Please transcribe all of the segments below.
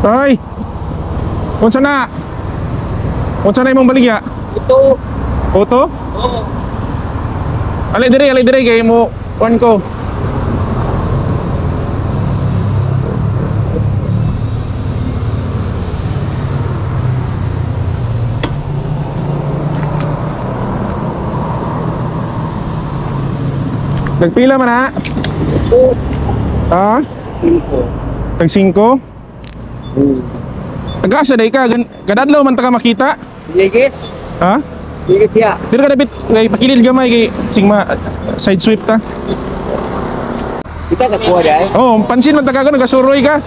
Tay. Unsa na? Unsa na imong baligya? Ito. Auto? Oo. Alay dire kay mo kuan ko. Nagpila man ha? Ito. Ha? 5. Tag 5? Taga-asa day ka? Kadadlaw man ta ka makita? Ligis. Ha? Ligis siya. Dili ka dapit kay pakilid gamay kay sigma side sweep ta. Kita ka kuha day. Oh, pansin man ta ka nagasuroy ka.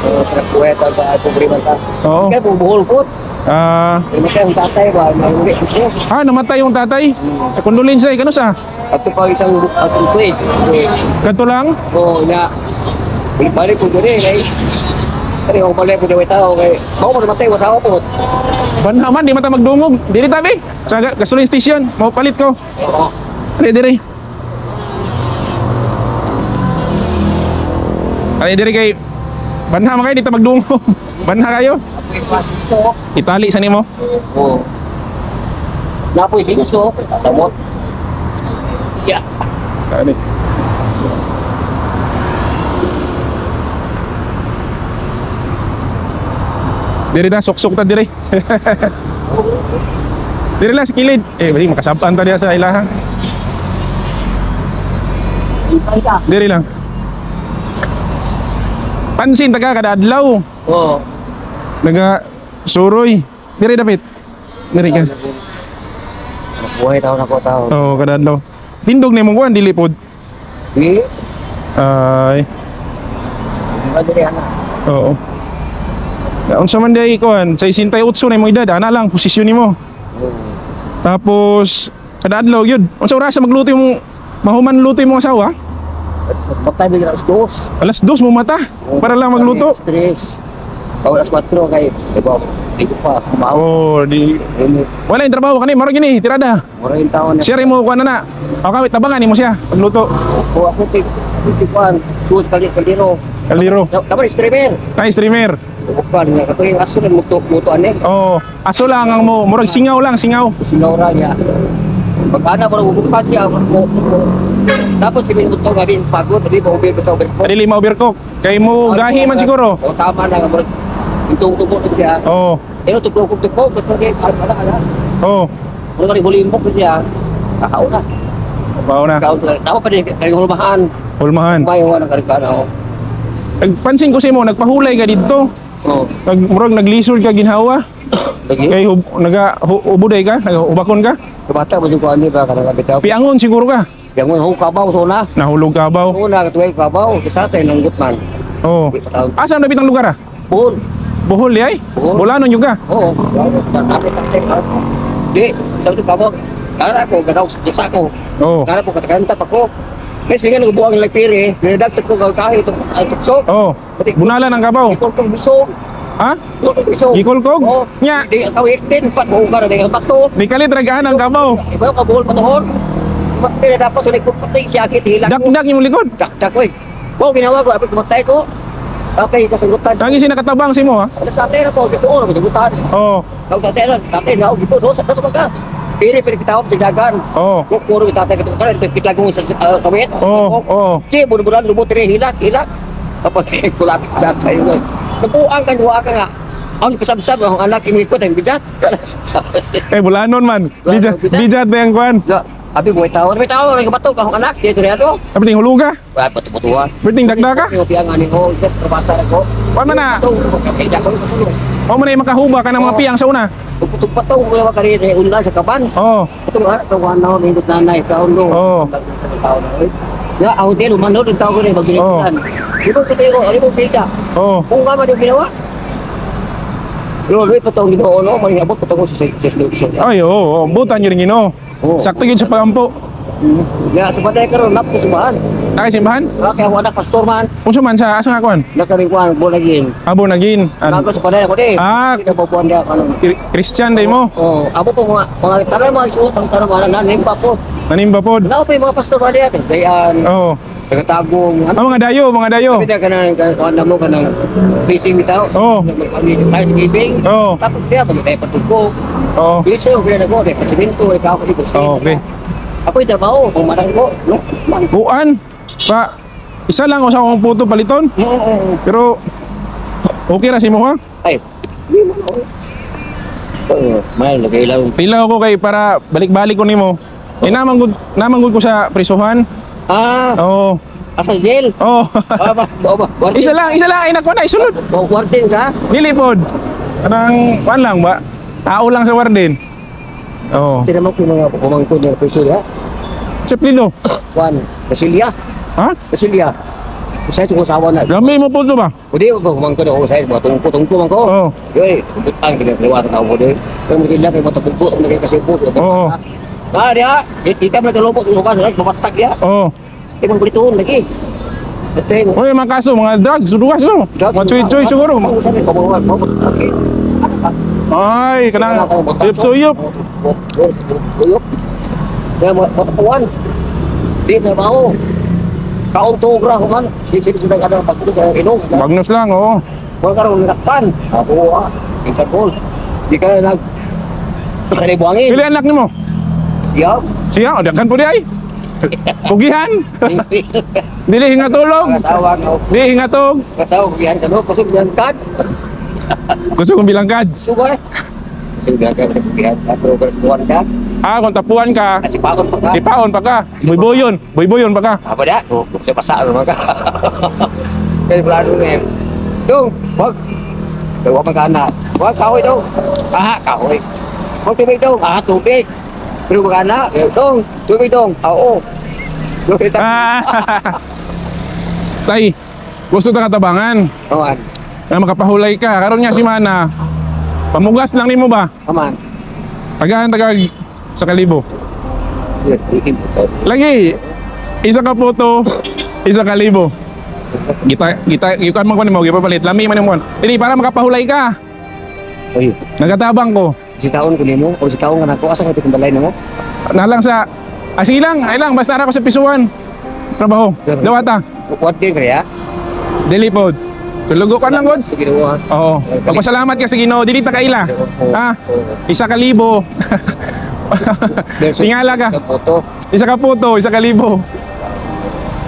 Oh, kuha ta ka pobre man ta. Oo. Kay buhol ko. Ah, namatay ang tatay ba? Nahuli ko. ah, namatay yung tatay. Condolence ay kano sa? Ato pa isang tuig. Kadto lang? Oo, nya. Balik-balik ko diri kay kani ako balik ko diri tao kay mao mo namatay asawa ko. Banha man di man ta magdungog. Dili tabi. Sa gasoline station, mo palit ko. Oo. Dili diri. Ay diri kay banha man kayo di ta magdungog. Banha kayo. Itali sa nimo. Oo. Napoy sinso, samot. Ya. Tali. Diri na, suksok ta diri. Diri lang sa kilid. Eh, bali makasabaan ta diha sa ilaha. Diri lang. Pansin ta ka kada adlaw. Oo. Naga suroy. Diri dapit. Diri ka. Buhay tao na ko tao. Oo, kada adlaw. Tindog ni mong kuan dili pod. Di. Ay, Diri ana. oo. Unsa man di kuan, sa 68 na imong edad, ana lang posisyon nimo. Tapos kada adlaw gyud. Unsa oras magluto imong mahuman luto imong asawa? Patay bigla alas 2. Alas 2 mo mata para lang magluto. Stress. Pag alas 4 kay iba dito pa kumaw. Oh, di wala yung trabaho kani, maro gini, tirada. Mura yung taon na. Share mo kuan na na. O kawit tabangan nimo siya pagluto. O ako tig kuan suos kali kaldero. Kaldero. Dapat streamer. Ay, streamer. Bukan nga kato yung aso na muto muto ane. Oh, aso lang ang mo, murag singaw lang, singaw. Singaw ra niya. Pag ana mo bukan siya mo. Tapos si minuto gabi pagod di ba ubir ko ubir ko. Dili ma overcook. Kay mo gahi man siguro. O tama na nga murag itong tubo na siya. Oh. Pero tubo tubo ko kay ana ana. Oh. Murag kay hulimbok siya. Kakaon na. Bao na. Kakaon na. Tama pa din kay hulmahan. Hulmahan. Bayo na karga na. Nagpansin ko sa imo, nagpahulay ka didto. Oh. Nagmurag naglisod ka ginhawa. Lagi. Kay naga ubuday ka, nagubakon ka. Sa bata mo jud ko ani ba kanang bitaw. Piangon siguro ka. Piangon ho kabaw so na. Nahulog kabaw. So na katuway kabaw kay sa atay nanggut man. Oh. Asa ang dapit ang lugar ah? Bohol. Bohol di ay? Bohol. Bolanon yung ka? Oo. Di, sabi ko kabaw. Kara ko ganaw sa ko. Oo. Kara ko katakanta pa ko. May singa nagbuang lagpiri, ginadagtag ko kayo itong tuksok. Oo. Bunalan ang kabaw. Gikolkog bisog. Ha? Gikolkog bisog. Gikolkog? Oo. Nya. Di ka hektin pat mo ka na di pato. Di kalit ragaan ang kabaw. Iba ka buhol patuhon. Pati na dapat ulit ko pati siya akit hilak ko. Dakdak imong likod. Dakdak oy. Wow ginawa ko apit kumatay ko. Okay kasanggutan. Tangi si nakatabang si mo ha? Alas sa atin po gito oro kasanggutan. Oo. Tawag sa atin, tatay na gito do sa sa ka. Piri piri kita tindagan. Oo. Ko puro kita tatay kato kare kitlag mo sa kawit. Oo. Oo. Ki bulan lumot diri hilak hilak. Kapag kulat sa tayo. Nabuang kan wa ka nga. Ang pasabsab ang anak imikot ang bijat. Eh bulanon man. Bijat bijat na yung kuan. Ya, abi ko tao, may tao may kabato ka ang anak dito rin ato. Abi ting huluga. Wa patuputuan. Berting dagdaga. Yung ani ko, just trabata ko. Wa man na. Wa man na makahuba ka ng mga piyang sa una. Putog patong ko naman kari unla sa kaban. Oo. Itong itong ano, may nanay, kaon do. Oo. Ya, ako din, umanod, ang tao ko rin, magdilitan. Di ba ko, ano mo pisa? Oo. Kung nga man yung ginawa. Lolo, patong ginoo, no? May abot, patong sa. Ay, oo, butan yun ginoo. Sakto yun sa pagampo. Ya, sa baday karon nap ko simbahan. Nakay simbahan? Kaya ako anak pastor man. Unsa man sa asa nga kuan? Nakaringkuan born again. Ah, born again. Nago sa baday ako di. Ah, kinabubuan dia ano. Christian day mo. Oh, abo po mga tanan mga isuot ang tanan mga nanimba po. Nanimba pod. Nao pa yung mga pastor ba diya, Gayaan. Oo. Tagatagong ano. Ah, mga dayo, mga dayo. Sabi na kanang ano mo kanang blessing bitaw. Oo. Thanksgiving. Oo. Tapos kaya pag tayo patuko. Oo. Bilis yun, kaya nag-o, dahil pasimento, ikaw ako ibig. Oo, okay. Ako yung trabaho, kung marang ko, no? Man. Buan. Pa isa lang o sa akong puto paliton. Oo. Pero okay ra si mo ha. Ay, hindi mo na. Oo, mahal, nagkailaw. Tilaw ko kay para balik-balik ko nimo. Eh naman gud ko sa prisuhan. Ah, Oo. asa jail? Oo. Ah, ba, ba, ba, warden. Isa lang ay nakuha na isulod. Oh, warden ka? Dili pod. Kanang kuan lang ba? Tao lang sa warden. Oo. Tinamok yung mga pumangkod ng piso niya. Siplino. Juan, Basilia, Ha? Basilia. Usay sa kusawa na. Gami mo po to ba? Udi, pumangkod ako usay, mga tungko-tungko man ko. Oo. Yoy, butang ginagawa sa tao mo doy. Pero Basilia kay matapugko, nagay kasi po. Oo. Ah, diha, kita mo naglubo sa uban, babastag diha. Oo. Eh, mga bulitoon lagi. Ate, Oy, mga kaso, mga drugs, dugas siguro. Mga chuy-chuy siguro. Ay, kanang suyop-suyop. Suyop. Kaya matapuan. Di trabaho. Kaong tugra human. Sisip sila ano pagkulo sa ilong. Bagnos lang, oo. Mga karon nakpan. Ako ah. Interpol. Di ka nag buhangin. Pili anak nimo? Siya. Siya, o daghan po di ay. Pugihan. Dili hingatulog. Asawa nga. Di hingatog. Asawa kugihan ka no. Kusog bilangkad. Gusto kong bilangkad. Kusog eh. Kusog bilangkad sa kugihan ka. Pero kung ka. Ah, kung tapuan ka, Kasi paon pa ka. sipaon pa ka. Buybuyon, buybuyon pa ka. Apa dah? Kung saya pasak rumah ka. Kaya plano ngayon. Dong, wag. Kaya wag magkana. Wag kahoy dong. Ah, kahoy. Wag tubig dong. Ah, tubig. Pero magkana. Dong, tubig dong. Ah, oo. Dong, kita. Ah. Tay, gusto ta katabangan. Aman, Na makapahulay ka. Karon nga si Mana. Pamugas lang nimo ba? aman. Tagahan tagag sa kalibo. Lagi, isa ka puto, isa ka libo. Gita, gita, gikan mo ko nimo, gipapalit. Lami man nimo. Dili para makapahulay ka. Oy, Nagatabang ko. si taon ko nimo o si taon ka nako asa ka pitong balay nimo? Nalang sa ah, sige lang, ay lang basta ara ko sa pisuan. Trabaho. Dawata. What din kaya? Dili pod. Tulugo ka lang god. Sige do. Oo. Pagpasalamat ka sa Ginoo, dili ta kaila. Ha? Isa ka libo. Tingala ka. Sa puto. Isa ka puto, isa ka libo.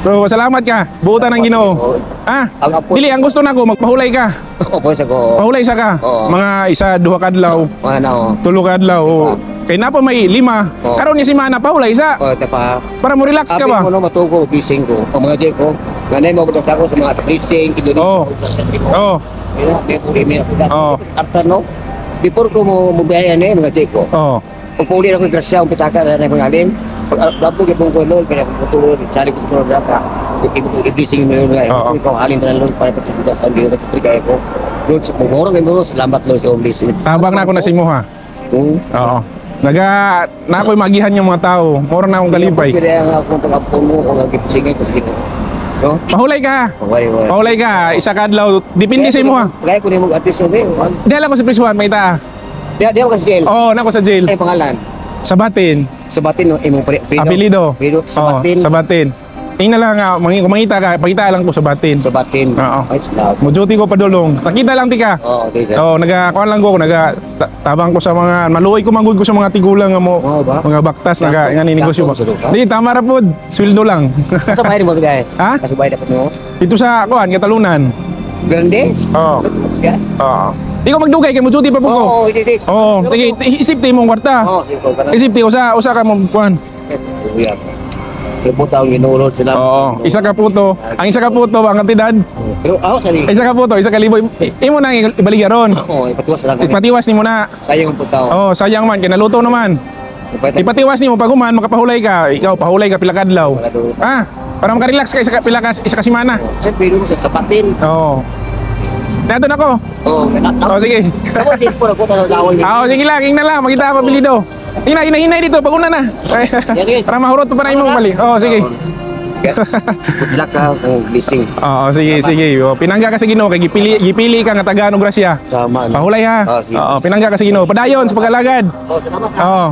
Bro, salamat ka. Buotan ng Ginoo. Ha? Ang apo. Dili, ang gusto nako magpahulay ka. Opo sa ko. Pahulay sa ka. Oo. Mga isa, duha ka adlaw, Mga na oh. tulo ka adlaw. Oo. Kay na pa may lima. Oo. Karon niya si Mana pahulay isa. Oh, tapa. Para mo relax ka Abi ba? ko no matugo gising ko. O mga jay ko. Ganay mo budak ako sa mga blessing Indonesia. Oo. Oo. Oo. After no, before ko mo mobiyaya na mga jay ko. Oo. Pag puli ako grasya ang pitaka na mga alin. Pag lapo gyud ko Lord kaya ko tulo sali ko sa program ka. I-blessing mo yun nga. Oo. Ikaw alin na Lord para pagtugas ang dito sa kaya ko. Lord, sa murong kay mo salamat Lord sa iyong blessing. Tabang na ako na si Moha. Oo. Naga na ako'y magihan yung mga tao. Moro na akong kalipay. Kaya nga akong pag-ampon mo kung ang gipisingin ko sa Ginoo. No? Pahulay ka. Okay, okay. Pahulay ka. Isa ka adlaw. Depende sa imo ha. Kaya ko nimo at least sabi, Di alam ko sa prisuhan, may ta. Di di ako kasi jail. Oo, na ako sa jail. Ay pangalan. Sabatin. Sabatin no imong pre prino. Apelido. Apelido Sabatin. Oo, Sabatin. Tingnan lang nga, kung mangita ka, pakita lang ko Sabatin. Sabatin. Oo. Ay salamat. Mo duty ko padulong. Nakita lang tika. Oo, okay sir. Oo, naga kuan lang ko, naga tabang ko sa mga maluoy ko manggod ko sa mga tigulang nga mo. Oo ba? Mga baktas naga nga ni negosyo ba. Di tama ra pod, sweldo lang. Sa bahay mo bigay. Ha? Sa bahay dapat mo. Dito sa kuan, Katalunan. Grande? Oo. Yeah. Oo. Di ko magdugay kay mo duty pa po ko. Oo, it is. Oo, sige, isip ti imong kwarta. Oo, sige ko kana. Isip ti usa usa ka mo kuan. Kuya. Kaya taong Ginoo Lord salamat. Oo, isa ka puto. Ang isa ka puto ang kantidad. Pero ako sa Isa ka puto, isa ka libo. Imo nang ibaligya ron. Oo, ipatiwas lang. Ipatiwas nimo na. Sayang ang putaw. Oo, sayang man kay naluto naman. Ipatiwas nimo pag human makapahulay ka. Ikaw pahulay ka pila ka adlaw. Ah, para makarelax ka isa ka pila ka isa ka semana. Sir, pero mo sa sapatin. Oo. Nato na ko. Oo, na. Oo, sige. Ako cellphone ako sa saway. Oo, sige lang, ingna lang, makita ako apelyido. Hina, hina, hinay dito, pag una na. Sige. Para mahurot pa na imong bali. Oo, sige. Good luck ka kung blessing. Oo, sige, sige. O, pinangga ka sa Ginoo kay gipili gipili ka nga taga og grasya. Tama. Pahulay ha. Oo, sige. Oo, pinangga ka sa Ginoo. Padayon sa pag-alagad. Oo, salamat. Oo.